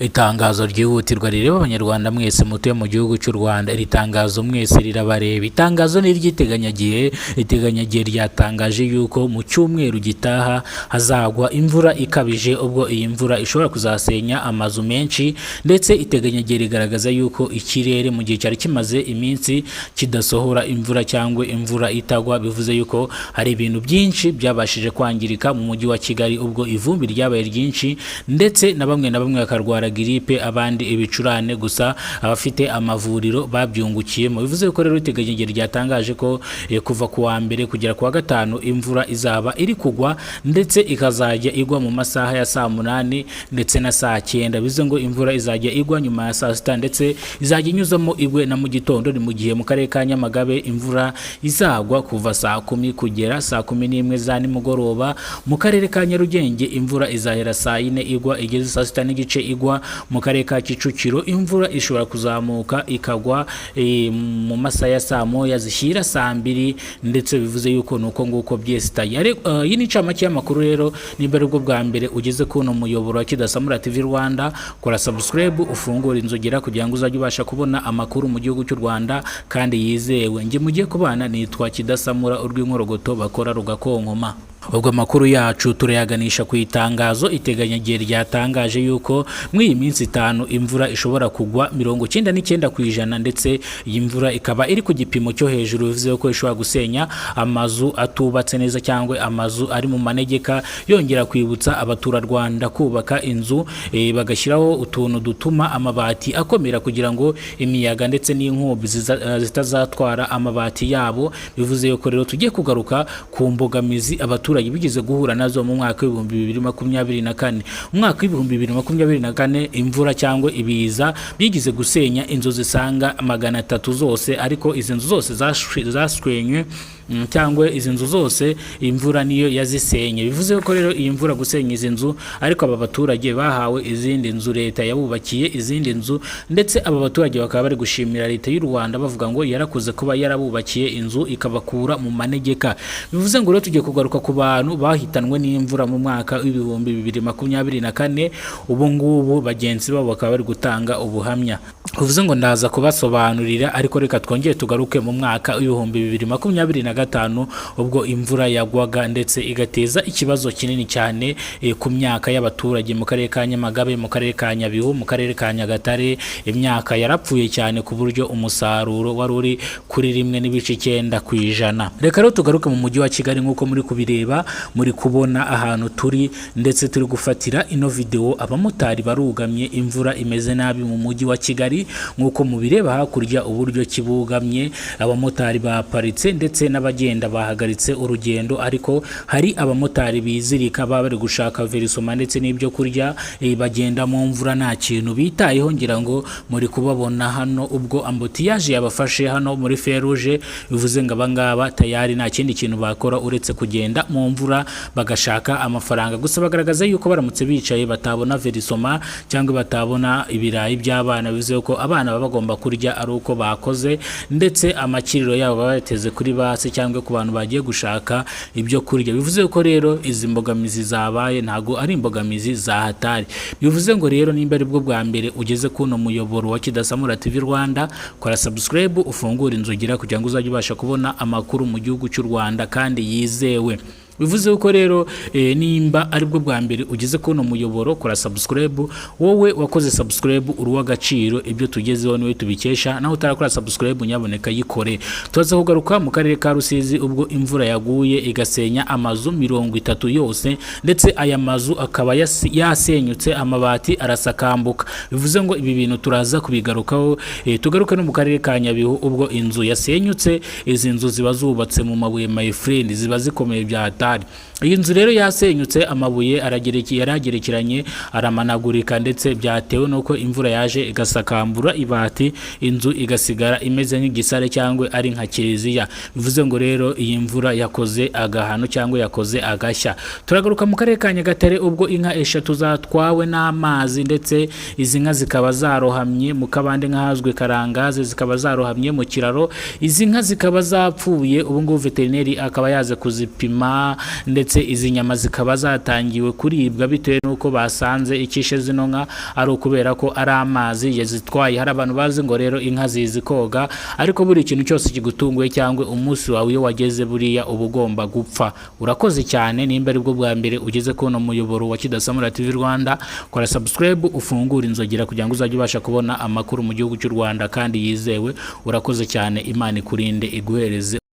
Itangazo ryihutirwa rireba Abanyarwanda mwese mutuye mu gihugu cy'u Rwanda. Iri tangazo mwese rirabareba. Itangazo ni iry'iteganyagihe. Iteganyagihe ryatangaje yuko mu cyumweru gitaha hazagwa imvura ikabije, ubwo iyi mvura ishobora kuzasenya amazu menshi. Ndetse iteganyagihe rigaragaza yuko ikirere mu gihe cyari kimaze iminsi kidasohora imvura cyangwa imvura itagwa, bivuze yuko hari ibintu byinshi byabashije kwangirika mu mujyi wa Kigali, ubwo ivumbi ryabaye ryinshi, ndetse na bamwe na bamwe bakarwara giripe, abandi ibicurane. Gusa abafite amavuriro babyungukiyemo. Bivuze ko rero iteganyagihe ryatangaje ko kuva ku wa mbere kugera ku wa gatanu imvura izaba iri kugwa, ndetse ikazajya igwa mu masaha ya saa 8 ndetse na saa 9. Bivuze ngo imvura izajya igwa nyuma ya saa 6, ndetse izajya inyuzamo igwe na mu gitondo. Ni mu gihe mu karere ka Nyamagabe imvura izagwa kuva saa 10 kugera saa 11 za nimugoroba. Mu karere ka Nyarugenge imvura izahera saa 4 igwa, igeze saa 6:30 igwa. Mu karere ka Kicukiro imvura ishobora kuzamuka ikagwa mu masaha ya saa 1 zishyira saa 2, ndetse bivuze yuko nuko nguko byesitaye. Iyi ni incamake y'amakuru. Rero nimba aribwo bwa mbere ugeze kuno muyoboro wa Kidasamura TV Rwanda, kora subscribe, ufungure inzogera kugira ngo uzajye ubasha kubona amakuru mu gihugu cy'u Rwanda kandi yizewe. Njye mugiye kubana nitwa Kidasamura, urw'inkorogoto bakora rugakonkoma. Ubwo amakuru yacu turayaganisha ku itangazo iteganyagihe ryatangaje yuko muri iyi minsi 5 imvura ishobora kugwa 99%, ndetse iyi mvura ikaba iri ku gipimo cyo hejuru. Bivuze ko ishobora gusenya amazu atubatse neza cyangwa amazu ari mu manegeka, yongera kwibutsa abaturarwanda kubaka inzu bagashyiraho utuntu dutuma amabati akomera kugira ngo imiyaga ndetse n'inkubi zitazatwara amabati yabo. Bivuze yuko rero tugiye kugaruka ku mbogamizi abaturage bigeze guhura nazo mu mwaka w'2024. Mu mwaka w'2024 imvura cyangwa ibiza bigeze gusenya inzu zisaga 300 zose, ariko izi nzu zose zaswenywe cyangwa izi nzu zose imvura niyo yazisenye. Bivuze ko rero iyi mvura gusenya izi nzu, ariko aba baturage bahawe izindi nzu, leta yabubakiye izindi nzu, ndetse aba baturage bakaba bari gushimira leta y'u Rwanda, bavuga ngo yarakoze kuba yarabubakiye inzu ikabakura mu manegeka. Bivuze ngo rero tugiye kugaruka ku bantu bahitanwe n'imvura mu mwaka w'2024. Ubu ngubu bagenzi babo bakaba bari gutanga ubuhamya. Bivuze ngo ndaza kubasobanurira, ariko reka twongere tugaruke mu mwaka w'2025, ubwo imvura yagwaga ndetse igateza ikibazo kinini cyane ku myaka y'abaturage mu karere ka Nyamagabe, mu karere ka Nyabihu, mu karere ka Nyagatare. Imyaka yarapfuye cyane ku buryo umusaruro wari uri kuri 1.9%. Reka rero tugaruke mu mujyi wa Kigali. Nk'uko muri kubireba, muri kubona ahantu turi ndetse turi gufatira ino video, abamotari barugamye, imvura imeze nabi mu mujyi wa Kigali. Nk'uko mubireba hakurya uburyo kibugamye, abamotari baparitse ndetse n'abagenda bahagaritse urugendo, ariko hari abamotari bizirika, baba bari gushaka verisoma ndetse n'ibyo kurya, bagenda mu mvura nta kintu bitayeho. Ngira ngo muri kubabona hano ubwo embouteillage yabafashe hano muri feruje. Bivuze ngo abangaba tayari nta kindi kintu bakora uretse kugenda mu mvura bagashaka amafaranga. Gusa bagaragaza yuko baramutse bicaye batabona verisoma cyangwa batabona ibirayi by'abana. Bivuze ko abana baba bagomba kurya ari uko bakoze, ndetse amakiriro yabo baba bayateze kuri base cyangwa ku bantu bagiye gushaka ibyo kurya. Bivuze ko rero izi mbogamizi zabaye ntago ari imbogamizi za hatari. Bivuze ngo rero nimba aribwo bwa mbere ugeze kuno muyoboro wa Kidasamura TV Rwanda, kora subscribe, ufungure inzogera kugira ngo uzajye ubasha kubona amakuru mu gihugu cy'u Rwanda kandi yizewe. Bivuze ko rero nimba aribwo bwa mbere ugeze kuno muyoboro, kora subscribe. Wowe wakoze subscribe uri uw'agaciro, ibyo tugezeho niwe tubikesha. Naho utarakora subscribe, nyaboneka yikore. Tuza kugaruka mu karere ka Rusizi, ubwo imvura yaguye igasenya amazu 30 yose, ndetse aya mazu akaba yasenyutse, amabati arasakambuka. Bivuze ngo ibi bintu turaza kubigarukaho. Tugaruke no mu karere ka Nyabihu, ubwo inzu yasenyutse. Izi nzu ziba zubatse mu mabuye, my friend, ziba zikomeye bya hatari. Iyi nzu rero yasenyutse, amabuye yaragerekeranye aramanagurika, ndetse byatewe n'uko imvura yaje igasakambura ibati, inzu igasigara imeze nk'igisare cyangwa ari nka kiliziya. Bivuze ngo rero iyi mvura yakoze agahano cyangwa yakoze agashya. Turagaruka mu karere ka Nyagatare, ubwo inka eshatu zatwawe n'amazi, ndetse izi nka zikaba zarohamye mu kabande nk'ahazwi Karangazi, zikaba zarohamye mu kiraro. Izi nka zikaba zapfuye. Ubu ngubu veterineri akaba yaze kuzipima ndetse Ndetse izi nyama zikaba zatangiwe kuribwa bitewe n'uko basanze ikishe zino nka ari ukubera ko ari amazi yazitwaye. Hari abantu bazi ngo rero inka zizi koga, ariko buri kintu cyose kigutunguye cyangwa umunsi wawe iyo wageze, buriya uba ugomba gupfa. Urakoze cyane. Nimba aribwo bwa mbere ugeze kubona umuyoboro wa Kidasamura TV Rwanda, kora subscribe, ufungure inzogera kugira ngo uzajye ubasha kubona amakuru mu gihugu cy'u Rwanda kandi yizewe. Urakoze cyane, Imana ikurinde, iguhereze.